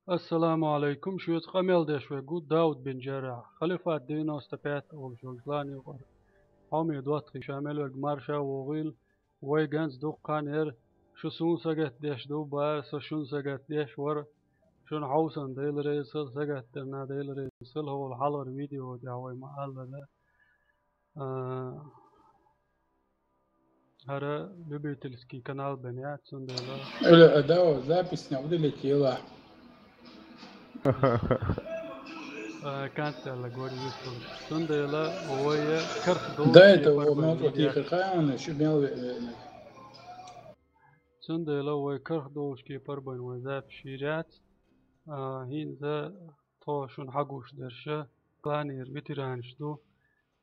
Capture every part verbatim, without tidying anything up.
Ассаламу алейкум, шуьца къамел деш верг ву Дауд бин Джаррахь, Халифат девяносто пять олуш йолчу клана юкъара. Хьоме доттагӀий, ша мел верг марша вогӀийла, вай ганз дуккха хан яра, шу суна сагатдеш ду, бара со шуна сагатдеш вара. Шуна хьовсалц Дела реза хила, сагатдарна Дела реза хила, хӀокху хьалхара видео тӀехь вай ма-аллара. А, ХӀара любительский канал бен яц, цундела. Эля, а, да, запись снял, удалить ела. А, канцталла гори висту. Цундела вай карх долуш. Да, это кепара бен вот вот вай яц. Тихо, хаяна, ещё мел ве-, ве-, ве-. Цундела вай карх долуш кепара бен вай запись йийр яц. А, хӀинца тхо шуна хьагуш дерш кланера ветеранаш ду.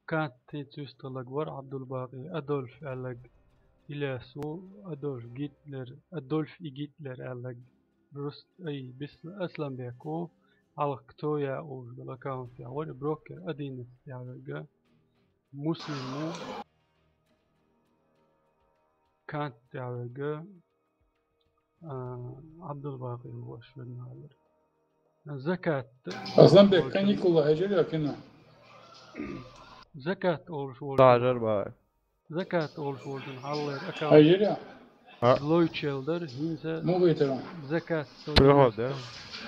Кант тӀе цуьсталлаг вара Абдулбакъи, Адольф аьллаг. Ильяс ву, Адольф Гитлер, Адольф и Гитлер аьллаг. Рус-, ай, Бис-, Асланбек ву, хьалха Кто я олуш долу аккаунт тӀехь вара, брокер одиннадцать аьллаг. Муслим ву, Кант аьллаг. А, Абдулбакъи ву аша верна хилар. Закат. Асланбек, каникулла хьежира кина? Закат олуш волчу. Тажар бай. Закат олуш волчун хьаллера аккаунт. Хьежира? А. Злойчел дара, хӀинца. Мугайтара. Закат. Пригода.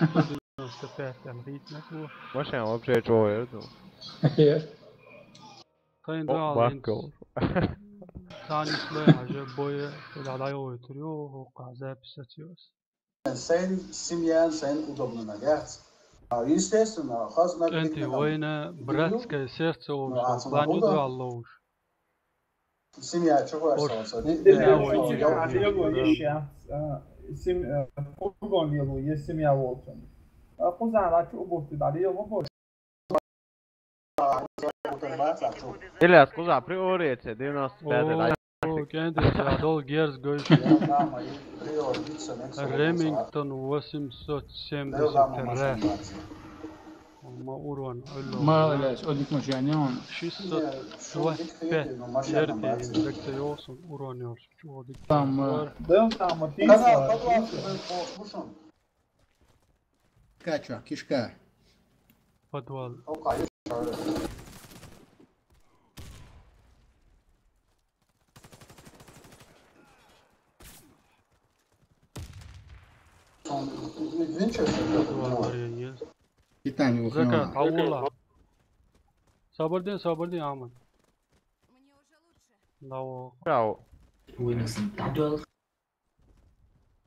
Девяносто пять там хитнес ву. Машина вообще чего я думаю. Тайн О, дуьхьал баккал. ХӀинца цхьана ислой хьажа, боя, хӀела дӀайохуьйтур ю, хӀокху запись сацийос. Сайн семья, сайн удобно нагахь. А, естественно, хазна КӀентий, вайна братское сердце олуш, а, план ю дуьхьал ловуш. Семья чего я остался? Ди-, ди-, я вай, я вай. Лело, я щас, а, сем-, а, фургон лело, я семья волчун. А, кхуза, а, чу уборки дали, я уборки. Ильяс, кхуза приоритет, девяносто пять. О, о, кӀентий, я дол герз гойш. Ремингтон восемьсот семьдесят три. Ма урон, алло. Ма, Ильяс, одик машине он. Шестьсот двадцать пять. Лерти, бекте йолсун, урон йолш. Чего дик. Там, э, да, там, э, пицца, пицца. Кача, кишка. Подвал. Подвал бар я, я. Питание. Закат, ухнёна. Хьавола. Сабар де, сабар де, Ахмад. Лаво. Чао.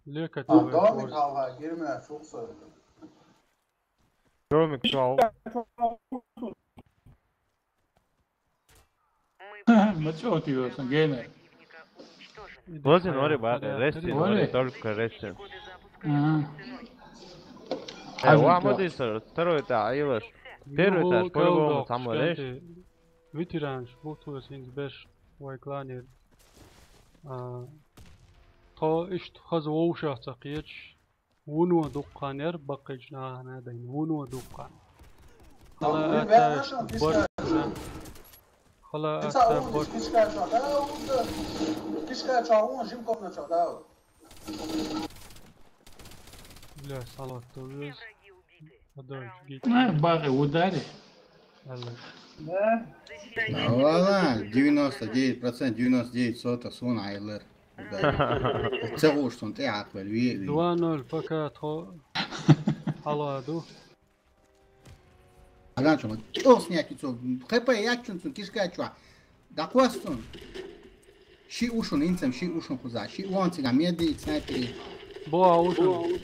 Лекать. А, домик хьалха, гирма, чухса. Домик чао. Ма чё ты его, геймер? Лозин ори ба, рестин ори, только рестин. Ага. Э, ва, ма дисар, второй этаж, айлаш. Первый этаж, по-любому, самый реш. Ветеранаш бу тхо синца берш вай кланера. А, тхо иштта хаза вовшах ца кхеташ, вуно дуккха хан яра, баккхийчу нахана дайна, вуно дуккха хан. Хала атта борчу. Хала атта борчу. Бля, салат тоже есть. Подольше, гейт. А, бары удари. Алло. Да? Да, вала, девяносто девять процентов, девяносто девять сотых суна айлар. Удари. Ца гуш сун тӀе акъвел, ви, ви. Два ноль, пока тхо хьала ду. Аганчун, кӀел снайпер цо, ХП ячун цун, кишка чуа. ДӀакхоссун. Ши ушун, инцам ши ушун кхуза. Ши вон цига меди, снайпери. Бо ушун.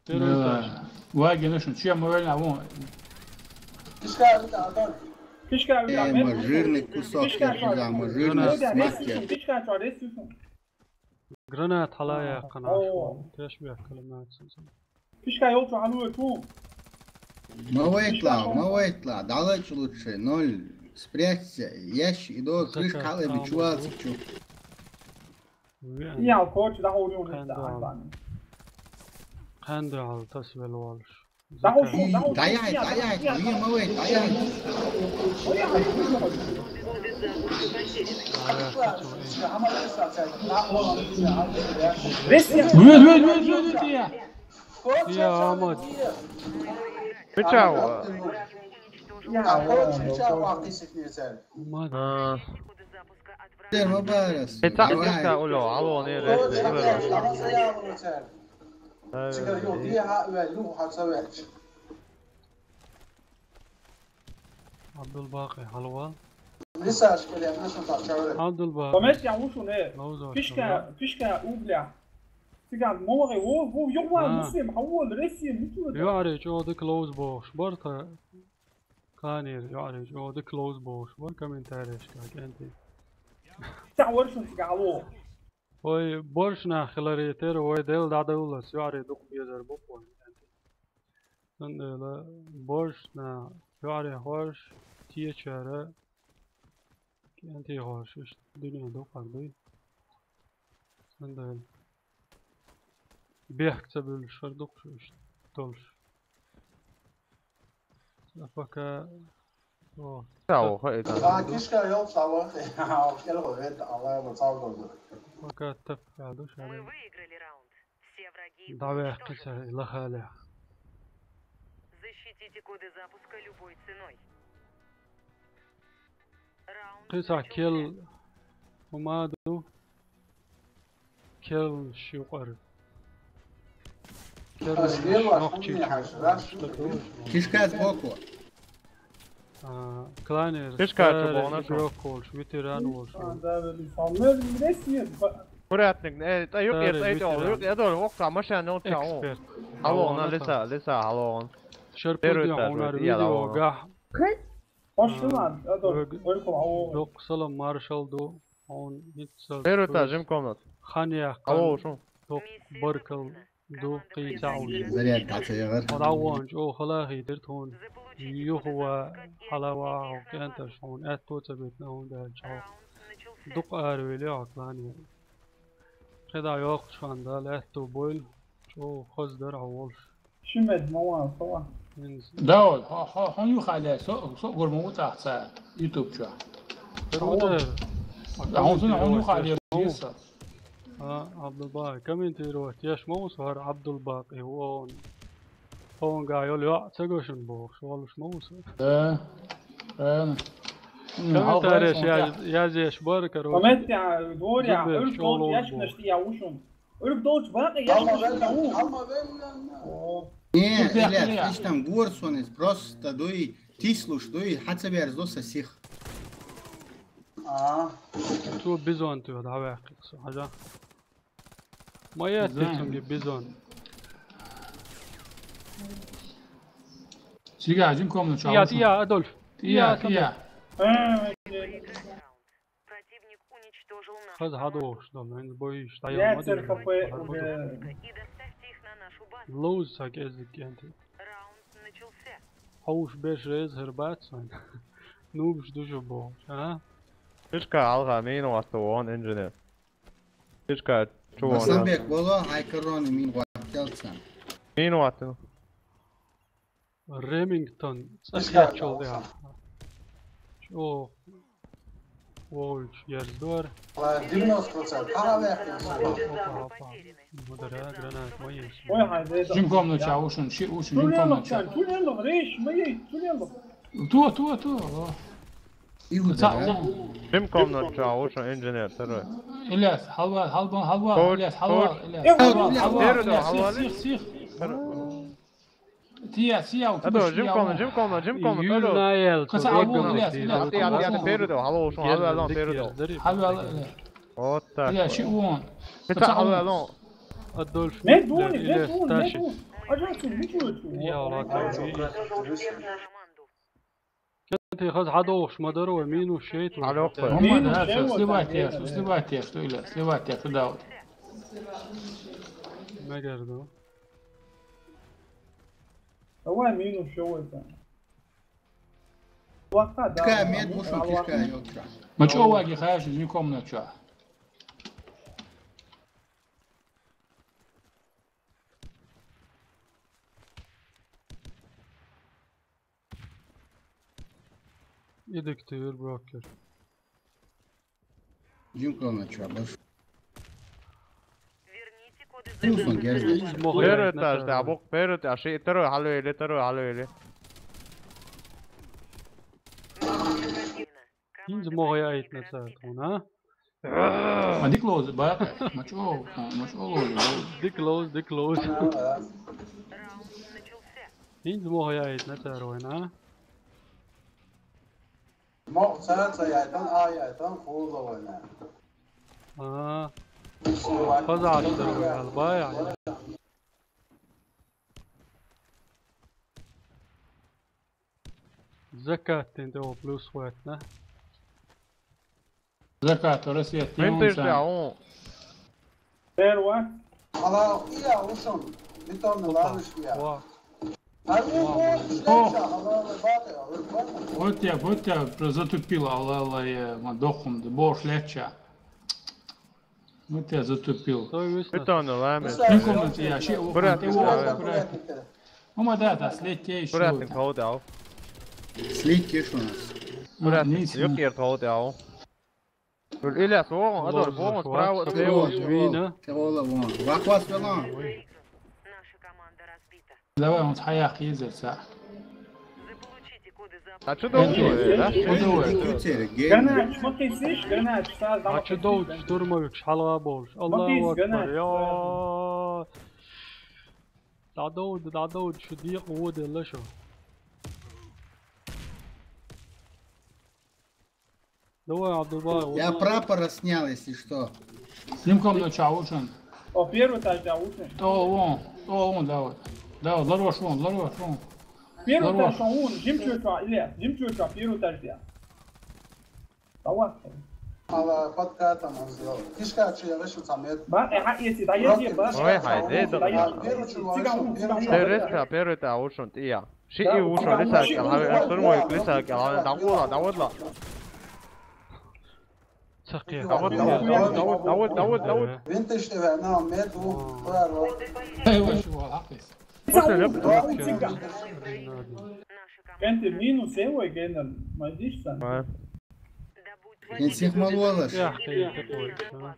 Первый этаж. Ваги нушун, чем мы вольна вон. Кишка, э, мы жирный кусок, я куда, мы жирный смак, я. Гранат хьала яьккхина. О. Тешбех калимат. Кишка йолчу хьан вуьйчу? Ма вайтла, ма вайтла, далач лучше, ноль. Спрячься, ящик, и до крышка хьала бичувал цичу. Я, короче, да, у него нет, да. Ханду ал тас вел волш. Даяй, даяй, даяй, ма вай, даяй. Вед, вед, вед, вед, вед, я. Ia, Ahmad. Pičau. Ia, Ahmad, pičau, Ahmad. Ма барас. Эй, цаӀ кишка улло, алло, не, не, не. Абдулбакъи, хьалавал. Абдулбакъи. Память я ушу, не. Ловзо, пишка, шалла. Пишка, убля. Цыган, мовари, во, во, ёгъма, муслим, хьавол, Россия, мутура. ЮӀарий чӀоагӀа дика ловза бохуш бар тха. Кханера, юӀарий чӀоагӀа дика ловза бохуш бар комментарийшка, кӀентий. Цхьа варшун цигахь ло. Вай борш нах хиларе тера, вай Делла дӀадовллалц, юӀарий дукха безар бу-кх вайн, кӀентий. Цундела борш нах, юӀарихошка, течара, кӀентихошка, иштта дуьне дукхагӀа дуй. Цундела бехк ца буьллуш хир ду-кх шу иштта долуш. Ца пока. О. Цхьа ваха и тан. А, кишка йолчу цхьа ваха. А, кӀел ваха, вет, Алла, ва цхьа ваха. Пока тап аьлла ду шаьлла. Мы выиграли раунд. Все враги уничтожены. ДӀаваьккхи ца лахалех. Защитите коды запуска любой ценой. Раунд начался. Кхин цхьа кел хӀума ду. Керл ши юкъара. Керл ши нохчий чу. Кишка сбоку. А, Кланер, кишка чу стар боху, игрок волуш, ветеран волуш. Курятник, э, тӀе юкъе, тӀе юкъе, юкъе, юкъе, воккха машина, ну, ча, о. Эксперт. Алло, на, лиса, лиса, алло. Шарпуди, первый этаж, хьуна, я, видео, алло. Гахь. Хош хила, а то, ой, кху, а, о. Доккха салам, маршалла ду. Хьуна хӀинца первый этаж, жим комната. Хан яккха. Алло, шу. Доккха баркалла ду, кхин цхьа а ву. Заряд дӀа ца яхара. Хьо дӀаваханчу оха хала хетира тхуна. Юха ва хьала ваха хьо кӀенташ, хьуна аьтто ца битина хьуна даьлча хьо. Дукха аравели хьо, Кланер. КхидӀа йоккхачу ханна Дала аьтто бойла, чӀогӀа хаза дара хьо волуш. Ши мед ма ван, со ван. Дауд, хьо, хьо, хьо юхале, со, со гур ма ву тӀаккха цара, YouTube чохь. Рудер. Да, хьо, хьо юхале, ву. Еса. А, Абдулбакъи, комментировать еш ма ву со, хӀара Абдулбакъи ву, он. Хьунгахь йолу йоӀ ца го шуна бохуш, волуш ма ву со. Да. Правильно. Комментареш яз-, язъеш бара, короче. Коммент, а, дворя, зуб эр чӀогӀа ловза бохуш. Яшкаш тӀе я ву шуна. Уьрг долчу бакъе яшкаш велла, хьалма велла. О. Не, Ильяс, иштта гур сон иза, просто дуй, тислуш дуй, хьан ца берзо сан сих. А. Цо бизон тоьхна дӀаваьккхи со, хьажа. Ма яц цуьнга бизон. Цигахь жима комнат чохь. ТӀе я, Адольф. ТӀе я, тӀе я. Хаза хьадохуш долу, хӀинца бойуш дӀаяла ма ду. Ловза сан кӀеззиг кӀентий. Хьовш берш реза хир бац вайн. Нубаш ду шу бохуш, а? Кишка хьалха мина вац вон инженер. Кишка чу вон. Масанбек воло, хьайн корони мина вац царна. Мина вац. Ремингтон, цӀа кхеччалла тӀехь. ЧӀогӀа вовлуьйтуш ерзадора. Девяносто процентов. Опа, опа, опа. Мудара, гранат, ма еш. Жим комнат ча, ушун, ши, ушун, жим комнат ча. Ту, ту, ту. Жим комнат ча, ушун, инженер, второй. Ильяс, хьалвал, хьалбан, хьалвал, Ильяс, хьалвал, Ильяс. Хьалвал, хьалвал, Ильяс, сих, сих, сих. Тия, сия, ото, жим комнат, жим комнат, жим комнат, ото. Юлнаел, каса, алло, Ильяс, Ильяс, ото, ото, ото, передо, алло, шо, алло, алло, передо. Алло, алло, алло. Вот так. Ильяс, ши вон. Каса, алло, алло. Адольф Гитлер, Ильяс Сташин. Я, ладно. Кенти хаза хьадохуш ма дара вай, минус шейтла. Алло, хӀумма да, сливать еш, сливать еш, ду, Ильяс, сливать еш, ду, Дауд. Мегар ду. Давай минус шо вай там. Плохо, да. Кишка, мед бу шун, кишка, йоцча. Ма чӀо ваги хаьаш, жин комнат чохь. Идик тюр брокер. Жим комнат чохь, баш. Верните Первый этаж, да, бух, первый этаж, ши, второй, хьалвели, второй, хьалвели. ХӀинца могӀа яйта нацара тхуна, а? Ма дика лоз, бакъ, ма чӀо, ма чӀо лоз. Дика лоз, дика лоз. ХӀинца могӀа яйта нацара вайна, а? Мо ца ца яйтан, а яйтан, хулда вайна. А. Пазаш дар вай албай, а. Закат тен тӀе плюс хватна. Закат, Россия, Винтер тиунца. Первый. Ала, я ушам, битон ланышкия. Ва. А у, у, шляча, ала, ала, бате, ала, бате. Вот я, вот я затупил, ала, ала, я, ма дохум, да, бо шляча. Вот я затупил. Стой, висна. Битон ланышкия. Битон ланышкия, я, ши, Брат, у, брат. У, ма да, да, слетей, Брат, шо. Кого дал? Слетей, шо у нас. Брат, нейсен. Юкер кого дал? Ильяс, вон, Адор, вон, справа, слева. Вина. Вахвас, вон. Давай, он хаяк езер, са. А чё долго, да? Чё долго? Гранат, смотри, слышь, гранат, са, А чё долго, штурмовик, шалва болш. Аллаху акбар, я. Дадо, дадо, шу дикъ воделла шу. Давай, Абдулбай, Я вот. Прапора снял, если что. Снимка на чаушен. О, первый этаж чаушен. То он, то он, давай. Давай, ларош вон, ларош вон. Первый этаж он, жим чё, чё, Илья, жим чё, чё, первый этаж я. Давай. Ала подкатом он сделал. Кишка чё, я вышел там, это. Ба, э, а, если, да, если, ба. Ой, хай, да, да, да. Первый чё, Цыган, вышел, цыган, первый чё. Первый этаж, первый этаж, ушон, я. Ши и ушо, лисакал, хаве, штурмовик, лисакал, хаве, давудла, давудла. Сахи. Давуд, давуд, давуд, давуд, давуд, давуд, давуд. Винтиш тебе, на, мед, у, Эй, ваш вал, хакис. Слушай, леп. Энти минус, э, ой, генер, майдишсан. А. Эн сих малуалаш. Я, ты такой, а?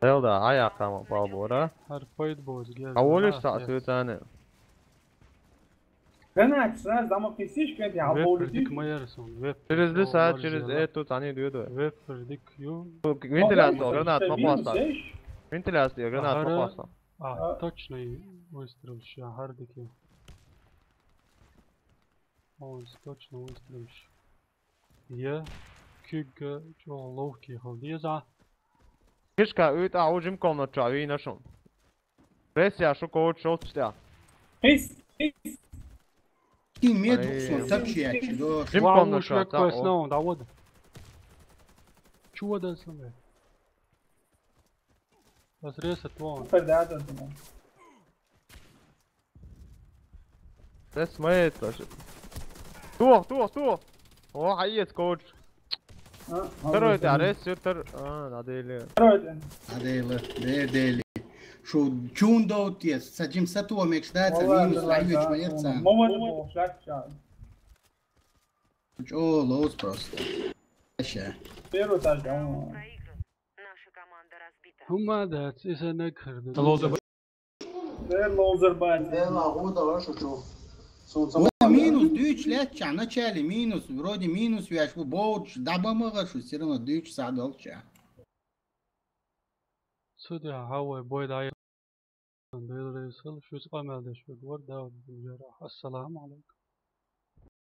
Элда, аяқама палбора. Арпайд боз, гел. А волиш са светане. Гранат, сразу домой кисишь, гранат, я Веб болю придик тысяч. Майерсон, веб Через придик лиса, через майерсон. Эту, они дают. Веб придик, ю. Вентиляция, гранат, попался. Вентиляция, гранат, попался. А, точно и выстрел ща, гардик ю. Он точно выстрел ща. Е, кюг, чё, ловкий, холдеза. Кишка, уйта, а, ужим комнату, а, вина шум. Пресс я, шу коуч, шолт штя. Пис, пис. Кин меду, Ай. Сон, тапчи я, чи, до. Жим Ва, комнату, уж век та, квест, о. Но, да вот. Чего да сам, бля? Вас ресет, вон. Супер, да, да, да. Пресс моет тоже. Тух, тух, тух. О, хаец, коуч. А, Второй молодец. Ты арес, сютер. А, надо или. Второй ты. Надо или. Дели, дели. Шу, чун доутес. Саджим сатуа мекшдаться, Валлахи, минус, валлахи, лайвич, да. Молодец, молодец, шаг, шаг. О, лоус просто. Ща. Первый этаж, да, он. Наша команда разбита. Хумадец, исенек хырды. Лоуза Э, лоузер бать. Э, ла, о, давай шучу. Солнце О, минус дюч лет, ча, вначале минус, вроде минус, я шу боуч, да ба мага шу, всё равно дюч садал, ча. Судя, хавай, бой, да, я. Ассаламу алейкум.